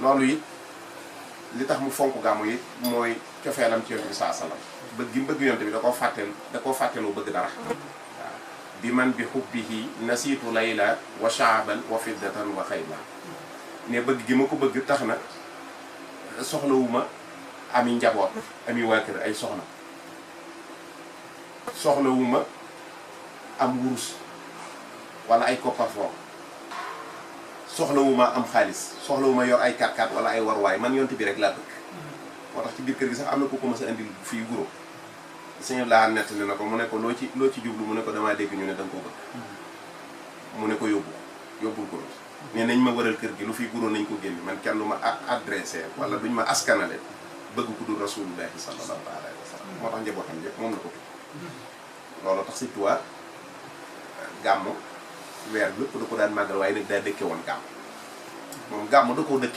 loolu it li tax mu fonk gàmmu it mooy cofeelam ci yonent bi saa salaam bëgg gi bëgg yonent bi da koo fàtteloo bëgg dara waaw bi man bi xubbihi nasiitu layla wa shaaban wa fiddatan wa xayla ne bëgg gi ma ko bëgg tax na soxlawuma ami njaboot ami waa kër ay soxna soxlawuma am wurus wala ay coffre-fort soxlawuma am xaalis soxlawuma yor ay 4x4 wala ay warwaay man yonent bi rek laa bëgg moo tax ci biir kër gi sax am na ku ko mës a indil fii guro sëñ laa nettali na ko mu ne ko loo ci jublu mu ne ko damaa dégg ñu ne da nga ko bëgg mu ne ko yóbbul guro ne nañ ma waral kër gi lu fi guro nañ ko génn man kenn lu ma adressé wala duñ ma askanale bëgg ku dul rasulullahi sallallahu alayhi wa sallam moo tax njabootam yëpp moom la ko tudd loolu tax Sëñ Tuubaa gàmmu weer lépp da ko daan màggal waaye nag daa dëkke woon gàmm moom gàmm da koo dëkke